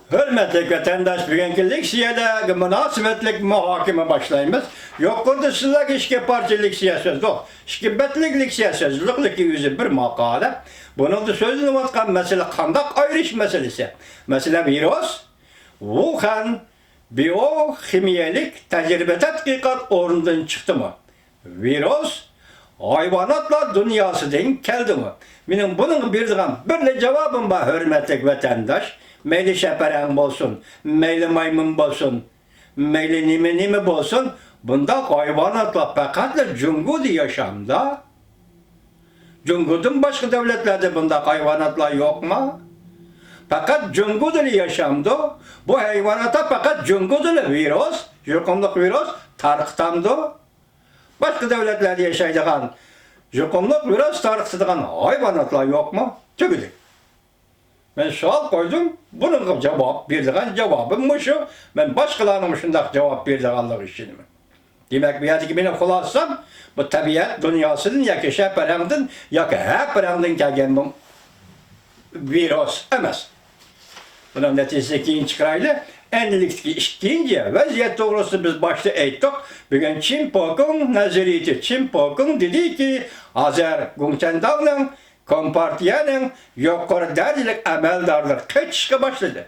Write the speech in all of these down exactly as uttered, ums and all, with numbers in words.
ھۆرمەتلىك ۋەتەنداش، بۈگۈنكى لېكسىيەلەرگە مۇناسىۋەتلىك مۇھاكىمە باشلايمىز. يۇقىرىدا سىزلەرگە ئىككى پارچە لېكسىيە سۆزلىدۇق. ئىككى بەتلىك لېكسىيە سۆزلىدۇق، لېكىن ئۆزى بىر ماقالە. بۇنىڭدا سۆزلىنىۋاتقان مەسىلە قانداق ئايرىش مەسىلىسى؟ مەسىلەن، ۋىرۇس، ۋۇخەن بىئوخىمىيەلىك تەجرىبە تەتقىقات ئورنىدىن چىقتىمۇ؟ ۋىرۇس ھايۋاناتلار دۇنياسىدىن كەلدىمۇ؟ مېنىڭ بۇنىڭغا بېرىدىغان بىرلا جاۋابىم بار، ھۆرمەتلىك ۋەتەنداش. مەيلى شەپەرەڭ بولسۇن، مەيلى مايمۇن بولسۇن، مەيلى نېمە-نېمە بولسۇن، بۇنداق ھايۋاناتلار پەقەتلا جۇڭگودا ياشامدا؟ جۇڭگودىن باشقا دۆلەتلەردە بۇنداق ھايۋاناتلار يوقما؟ پەقەت جۇڭگودىلا ياشامدۇ؟ بۇ ھايۋاناتلار پەقەت جۇڭگودىلا ۋىرۇس، يۇقۇملۇق ۋىرۇس تارقىتامدۇ؟ باشقا دۆلەتلەردە ياشايدىغان، يۇقۇملۇق ۋىرۇس تارقىتىدىغان ھايۋاناتلار يوقمۇ؟ تۈگىدى. مەن سوئال قويدۇم، بۇنىڭغا جاۋاب بېرىدىغان جاۋابىم مۇشۇ. مەن باشقىلارنىڭ شۇنداق جاۋاب بېرىدىغانلىقىغا ئىشىنىمەن. دېمەك، بۇ يەردىكى مېنىڭ خۇلاسەم، بۇ تەبىئەت دۇنياسىدىن ياكى شەپەرەڭدىن ياكى ھەپەرەڭدىن كەلگەن بۇ ۋىرۇس ئەمەس. بۇنىڭ نەتىجىسىنى كېيىن چىقىرايلى. ئەنىلىكتىكى ئىككىنچى ۋەزىيەت توغرىسىدا بىز باشتا ئېيتتۇق. بۈگۈن چىن پوكۇڭ نەزەرىيىتى، چىن پوكۇڭ دېدىكى، ھازىر گۇڭچەنداۋنىڭ، كومپارتىيەنىڭ يۇقىرى دەرىجىلىك ئەمەلدارلىرى قېچىشقا باشلىدى.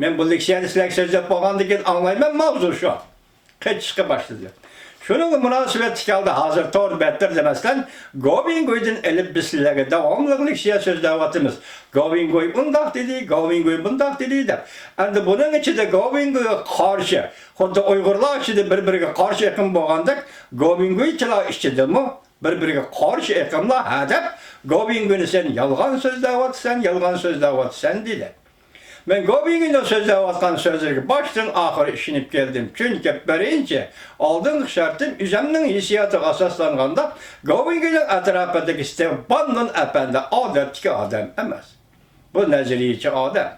مەن بۇ لېكسىيەنى سىلەرگە سۆزلەپ بولغاندىن كېيىن ئاڭلايمەن، ماۋزۇ شۇ. قېچىشقا باشلىدى. شۇنىڭغا مۇناسىۋەتلىك ھالدا ھازىر تور بەتلىرىدە، مەسىلەن، گوۋىڭگۇيدىن ئېلىپ بىز سىلەرگە داۋاملىق لېكسىيە سۆزلەۋاتىمىز. گوۋىڭگۇي ئۇنداق دېدى، گوۋىڭگۇي بۇنداق دېدى دەپ. ئەمدى بۇنىڭ ئىچىدە گوۋىڭگۇيغا قارشى، خۇددى ئۇيغۇرلار ئىچىدە بىر-بىرىگە قارشى ئېقىم بولغاندەك، گوۋىڭگۇيچىلار ئىچىدىمۇ بىر-بىرىگە قارشى ئېقىملار ھە دەپ، گوۋىڭگۇينى سەن يالغان سۆزلەۋاتىسەن، يالغان سۆزلەۋاتىسەن دېدى. مەن گوۋىڭگۇينىڭ سۆزلەۋاتقان سۆزلىرىگە باشتىن ئاخىر ئىشىنىپ كەلدىم. چۈنكى بىرىنچى، ئالدىنقى شەرتىم ئۆزۈمنىڭ ھېسسىياتىغا ئاساسلانغاندا، گوۋىڭگۇينىڭ ئەتراپىدىكى ستېۋ باننون ئەپەندى ئادەتتىكى ئادەم ئەمەس. بۇ نەزەرىيەچى ئادەم،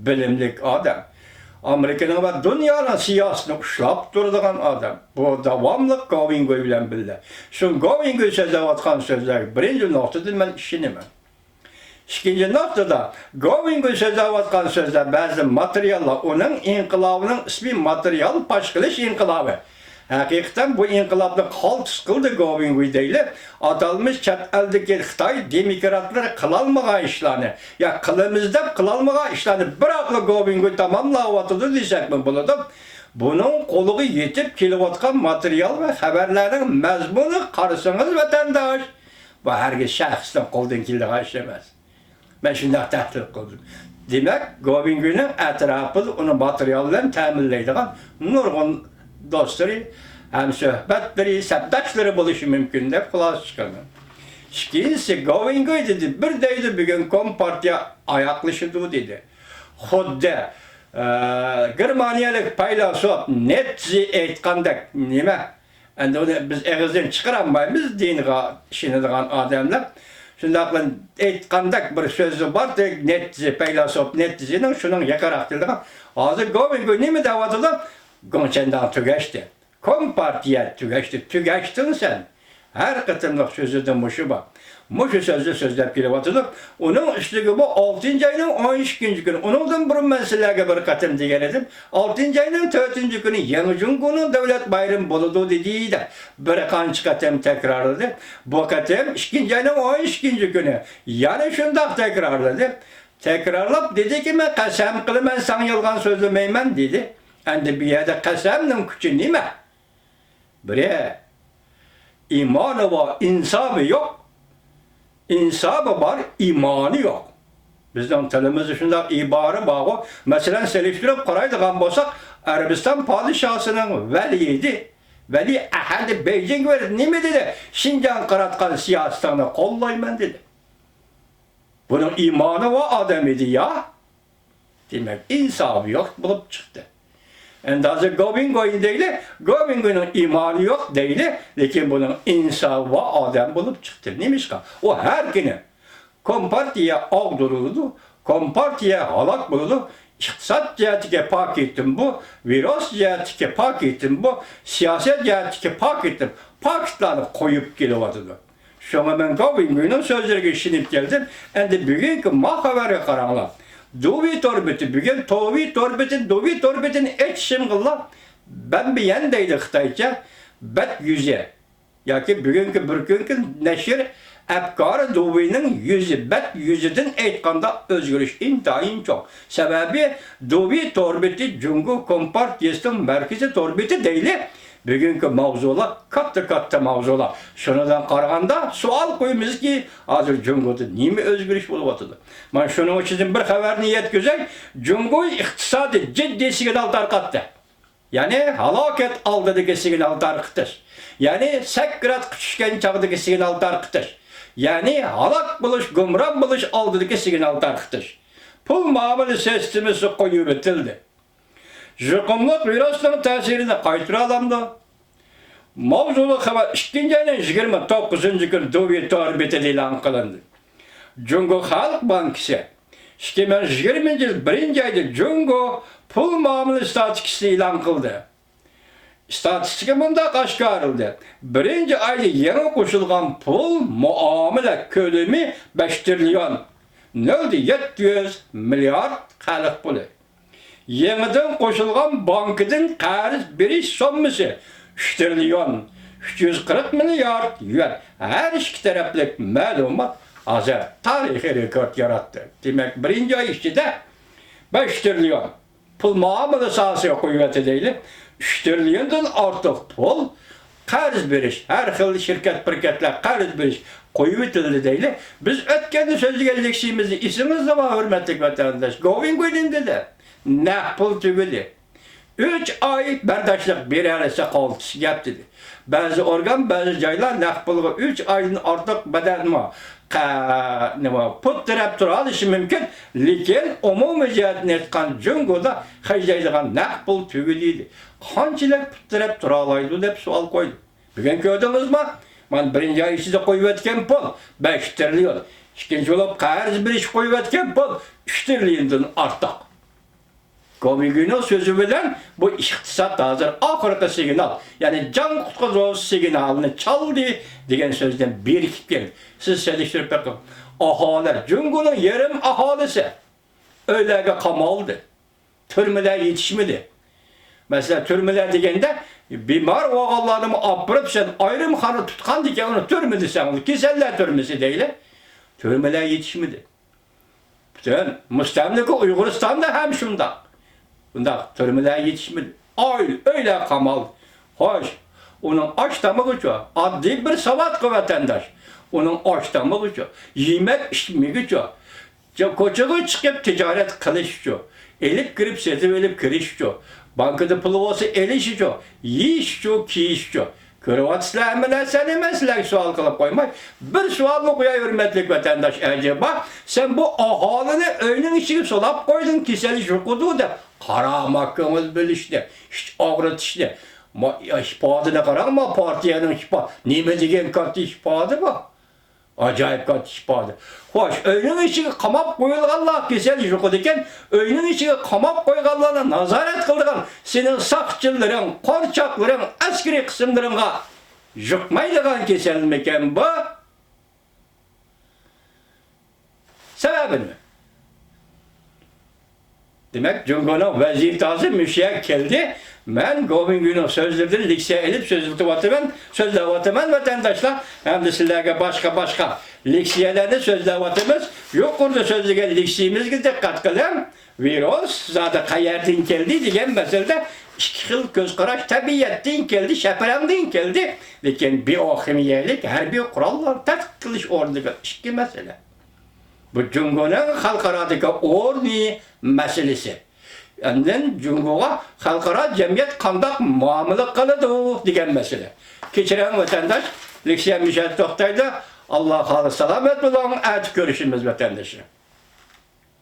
بىلىملىك ئادەم. ئامېرىكىنىڭ ۋە دۇنيانىڭ سىياسىتىنى ئۇشلاپ تۇرىدىغان ئادەم. بۇ داۋاملىق گوۋىڭگۇي بىلەن بىللە. شۇ گوۋىڭگۇي سۆزلەۋاتقان سۆزلەرگە بىرىنچى نۇقتىدىن مەن ئىشىنىمەن. ئىككىنچى نۇقتىدا، گوۋىڭگۇي سۆزلەۋاتقان سۆزلەر، بەزى ماتېرىياللار، ئۇنىڭ ئىنقىلابىنىڭ ئىسمى ماتېرىيال پاش قىلىش ئىنقىلابى. ھەقىقەتەن بۇ ئىنقىلابنى قالتىس قىلدى گوۋىڭگۇي دەيلى. ئاتالمىش چەت ئەلدىكى خىتاي دېموكراتلىرى قىلالمىغان ئىشلارنى، يا قىلىمىز دەپ قىلالمىغان ئىشلارنى بىراقلا گوۋىڭگۇي تاماملاۋاتىدۇ دېسەكمۇ بولىدۇ. بۇنىڭ قولىغا يېتىپ كېلىۋاتقان ماتېرىيال ۋە خەۋەرلەرنىڭ مەزمۇنىغا قارىسىڭىز، ۋەتەنداش، بۇ ھەرگىز شەخسنىڭ قولىدىن كېلىدىغان ئىش ئەمەس. مەن شۇنداق تەھلىل قىلدىم. دېمەك، گوۋىڭگۇينىڭ ئەتراپىدا ئۇنى ماتېرىيال بىلەن تەمىنلەيدىغان نۇرغۇن دوستلىرى، ھەمسۆھبەتلىرى، سەپداشلىرى بولۇشى مۇمكىن دەپ خۇلاسە چىقىرىمەن. ئىككىنچىسى، گوۋىڭگۇي دېدى، بىر دەيدۇ، بۈگۈن كومپارتىيە ئاياغلىشىدۇ دېدى. خۇددى، ئە، گېرمانىيەلىك پەيلاسوپ نېتزې ئېيتقاندەك، نېمە؟ ئەمدى ئۇنى بىز ئېغىزدىن چىقىرالمايمىز، دىنغا ئىشىنىدىغان ئادەملەر. شۇنداقلا ئېيتقاندەك بىر سۆزى بار، نېتزې، پەيلاسوپ نېتزېنىڭ شۇنىڭ يېقىنراق كېلىدىغان. ھازىر گوۋىڭگۇي نېمە دەۋاتىدۇ؟ گۇڭچەنداڭ تۈگەشتى. كومپارتىيە تۈگەشتى. تۈگەشتىڭ سەن. ھەر قېتىملىق سۆزىدە مۇشۇ بار. مۇشۇ سۆزنى سۆزلەپ كېلىۋاتىدۇ. ئۇنىڭ ئۈستىگە بۇ ئالتىنچى ئاينىڭ ئون ئىككىنچى كۈنى، ئۇنىڭدىن بۇرۇن مەن سىلەرگە بىر قېتىم دېگەن ئىدىم، ئالتىنچى ئاينىڭ تۆتىنچى كۈنى يېڭى جۇڭگونىڭ دۆلەت بايرىمى بولىدۇ دېدى دەپ بىر قانچە قېتىم تەكرارلىدى. بۇ قېتىم ئىككىنچى ئاينىڭ ئون ئىككىنچى كۈنى يەنە شۇنداق تەكرارلىدى. تەكرارلاپ دېدىكى، مەن قەسەم قىلىمەن، ساڭا يالغان سۆزلىمەيمەن دېدى. ئەمدى بۇ يەردە قەسەمنىڭ كۈچى نېمە؟ بىرى، ئىمانى بار، ئىنسابى يوق. ئىنسابى بار، ئىمانى يوق. بىزنىڭ تىلىمىزدا شۇنداق ئىبارە بارغۇ. مەسىلەن، سېلىشتۇرۇپ قارايدىغان بولساق، ئەرەبىستان پادىشاسىنىڭ ۋەلىيى، ۋەلىي ئەھەدى بېيجىڭغا بېرىپ نېمە دېدى؟ شىنجاڭغا قاراتقان سىياسىتىڭنى قوللايمەن دېدى. بۇنىڭ ئىمانى بار ئادەم ئىدى يا. دېمەك، ئىنسابى يوق بولۇپ چىقتى. ئەمدى ھازىر گوۋىڭگۇي دەيلى، گوۋىڭگۇينىڭ ئىمانى يوق دەيلى، لېكىن بۇنىڭ ئىنسابى بار ئادەم بولۇپ چىقتى. نېمىشقا؟ ئۇ ھەر كۈنى كومپارتىيە ئاغدۇرۇلىدۇ، كومپارتىيە ھالاك بولىدۇ، ئىقتىساد جەھەتتىكى پاكىتىم بۇ، ۋىرۇس جەھەتتىكى پاكىتىم بۇ، سىياسەت جەھەتتىكى پاكىتىم، پاكىتلارنى قويۇپ كېلىۋاتىدۇ. شۇڭا مەن گاۋىڭگۈينىڭ سۆزلىرىگە ئىشىنىپ كەلدىم. ئەمدى بۈگۈنكى ما خەۋەرگە قاراڭلار. دۇۋى تور بېتى، بۈگۈن توۋى تور بېتى، دۇۋى تور بېتىنى ئېچىشىمغىلا، بەنبىيەن دەيدۇ خىتايچە، بەت يۈزى. ياكى بۈگۈنكى بىر كۈنكى نەشر ئەپكارى دۇۋىنىڭ يۈزى، بەت يۈزىدىن ئېيتقاندا ئۆزگىرىش ئىنتايىن چوڭ. سەۋەبى، دۇۋى تور بېتى جۇڭگو كومپارتىيىسىنىڭ مەركىزىي تور بېتى دەيلى. بۈگۈنكى ماۋزۇلار كاتتا-كاتتا ماۋزۇلار. شۇنىڭدىن قارىغاندا سوئال قويىمىزكى، ھازىر جۇڭگودا نېمە ئۆزگىرىش بولۇۋاتىدۇ؟ مانا شۇنىڭ ئىچىدىن بىر خەۋەرنى يەتكۈزەي. جۇڭگو ئىقتىسادى جىددىي سىگنال تارقاتتى. يەنى ھالاكەت ئالدىدىكى سىگنال تارقىتىش. يەنى سەكراتقا چۈشكەن چاغدىكى سىگنال تارقىتىش. يەنى ھالاك بولۇش، گۇمران بولۇش ئالدىدىكى سىگنال تارقىتىش. پۇل مۇئامىلە سىستېمىسى قويۇۋېتىلدى. يۇقۇملۇق ۋىرۇسنىڭ تەسىرىنى قايتۇرالامدۇ؟ ماۋزۇلۇق خەۋەر ئىككىنچى ئاينىڭ يىگىرمە توققۇزىنچى كۈنى دۇۋى تور بېتىدە ئېلان قىلىندى. جۇڭگو خەلق بانكىسى ئىككى مىڭ يىگىرمىنچى يىل بىرىنچى ئايدا جۇڭگو پۇل مۇئامىلە ئىستاتىستىكىسىنى ئېلان قىلدى. ئىستاتىستىكا مۇنداق ئاشكارىلىدى. بىرىنچى ئايدا يېڭى قوشۇلغان پۇل مۇئامىلە كۆلىمى بەش تىرىليون نۆل يەتتە يۈز مىليارد خەلق پۇلى. يېڭىدىن قوشۇلغان بانكىدىن قەرز بېرىش سوممىسى ئۈچ تىرىليون ئۈچ يۈز قىرىق مىليارد يۈەن. ھەر ئىككى تەرەپلىك مەلۇمات ھازىر تارىخىي رېكورت ياراتتى. دېمەك، بىرىنچى ئاي ئىچىدە بەش تىرىليون پۇل مۇئامىلە ساھەسىگە قويۇۋەتتى دەيلى. ئۈچ تىرىليوندىن ئارتۇق پۇل قەرز بېرىش، ھەر خىل شىركەت پىركەتلەر قەرز بېرىش قويۇۋېتىلدى دەيلى. بىز ئۆتكەندە سۆزلىگەن لېكسىيىمىزنى ئېسىڭىزدىمۇ، ھۆرمەتلىك ۋەتەنداش؟ گوۋىنگۇيلىن دېدى، نەق پۇل تۈگىدى. ئۈچ ئاي بەرداشلىق بېرەلىسە قالتىس گەپ دېدى. بەزى ئورگان، بەزى جايلار نەق پۇلغا ئۈچ ئايدىن ئارتۇق بەدەلمۇ، قە-، نېمە، پۇت تىرەپ تۇرالىشى مۇمكىن، لېكىن ئومۇمىي جەھەتتىن ئېيتقان جۇڭگودا خەجلەيدىغان نەق پۇل تۈگىدى دېدى. قانچىلىك پۇت تىرەپ تۇرالايدۇ دەپ سوئال قويدى. بۈگۈن كۆردىڭىزمۇ؟ مانا بىرىنچى ئاي ئىچىدە قويۇۋەتكەن پۇل بەش تىرىليون. ئىككىنچى بولۇپ قەرز بېرىش قويۇۋەتكەن پۇل ئۈچ تىرىليوندىن ئارتۇق. گوۋىگۈنىڭ سۆزى بىلەن بۇ ئىقتىساد ھازىر ئاخىرقى سىگنال، يەنى جان قۇتقۇزۇش سىگنالىنى چالدى دېگەن سۆزدىن بېرىكىپ كەلدى. سىز سېلىشتۇرۇپ بېقىڭ. ئاھالىلەر، جۇڭگونىڭ يېرىم ئاھالىسى ئۆيلەرگە قامالدى. تۈرمىلەر يېتىشمىدى. مەسىلەن، تۈرمىلەر دېگەندە، بىمار بولغانلارنىمۇ ئاپىرىپ، سەن ئايرىم خانا تۇتقاندىكىن، ئۇنى تۈرمە دېسەڭ، كېسەللەر تۈرمىسى دەيلى. تۈرمىلەر يېتىشمىدى. پۈتۈن مۇستەملىكە ئۇيغۇرىستاندا ھەم شۇنداق. بۇنداق تۈرمىلەر يېتىشمىدى. ئائىلە، ئۆيلەر قامالدى. خوش، ئۇنىڭ ئاش تامىقىچۇ؟ ئاددىي بىر ساۋاتقا ۋەتەنداش. ئۇنىڭ ئاش تامىقىچۇ؟ يېمەك ئىچمىكىچۇ؟ جا-، كوچىغا چىقىپ تىجارەت قىلىشىچۇ؟ ئېلىپ كىرىپ سېتىۋېلىپ كىرىشىچۇ؟ بانكىدا پۇلى بولسا ئېلىشىچۇ؟ يېيىشىچۇ، كىيىشىچۇ؟ كۆرۈۋاتىسىلەر ھەممە نەرسىنى، مەن سىلەرگە سوئال قىلىپ قويماي، بىر سوئالنى قوياي، ھۆرمەتلىك ۋەتەنداش، ئەجەبا، سەن بۇ ئاھالىنى ئۆينىڭ ئىچىگە سولاپ قويدۇڭ، كېسەل يۇقىدۇ دەپ، قارا-ماك كۆڭۈل بۆلۈشنى، ئىچ ئاغرىتىشنى، ما-، ئىپادىنى قاراڭ، ما پارتىيەنىڭ ئىپا-، نېمە دېگەن كاتتا ئىپادە بۇ؟ ئاجايىپ كاتتا ئىپادە. خوش، ئۆينىڭ ئىچىگە قاماپ قويۇلغانلار كېسەل يۇقىدىكەن، ئۆينىڭ ئىچىگە قاماپ قويغانلارنى نازارەت قىلىدىغان سېنىڭ ساقچىلىرىڭ، قورچاقلىرىڭ، ئەسكىرىي قىسىملىرىڭغا يۇقمايدىغان كېسەلمىكەن بۇ؟ سەۋەبى نېمە؟ دېمەك، جۇڭگونىڭ ۋەزىيىتى ھازىر مۇشۇ يەرگە كەلدى. مەن گوۋىڭگۈنىڭ سۆزلىرىدىن لېكسىيە ئېلىپ سۆزلىتىۋاتىمەن، سۆزلەۋاتىمەن، ۋەتەنداشلار. ئەمدى سىلەرگە باشقا-باشقا لېكسىيەلەرنى سۆزلەۋاتىمىز. يۇقىرىدا سۆزلىگەن لېكسىيىمىزگە دىققەت قىلىڭ. ۋىرۇس زادى قەيەردىن كەلدى دېگەن مەسىلىدە ئىككى خىل كۆز قاراش، تەبىئەتتىن كەلدى، شەپرەڭدىن كەلدى، لېكىن بىئوخىمىيەلىك ھەربىي قوراللارنى تەتقىق قىلىش ئورنىدىكى ئىككى مەسىلە. بۇ جۇڭگونىڭ خەلقئارادىكى ئورنى مەسىلىسى. ئاندىن جۇڭگوغا خەلقئارا جەمئىيەت قانداق مۇئامىلە قىلىدۇ دېگەن مەسىلە. كەچۈرۈڭ ۋەتەنداش، لېكسىيەم مۇشۇ يەردە توختايدۇ. ئاللا خالىسا سالامەت بولۇڭ، ئەتە كۆرۈشىمىز ۋەتەنداشلار.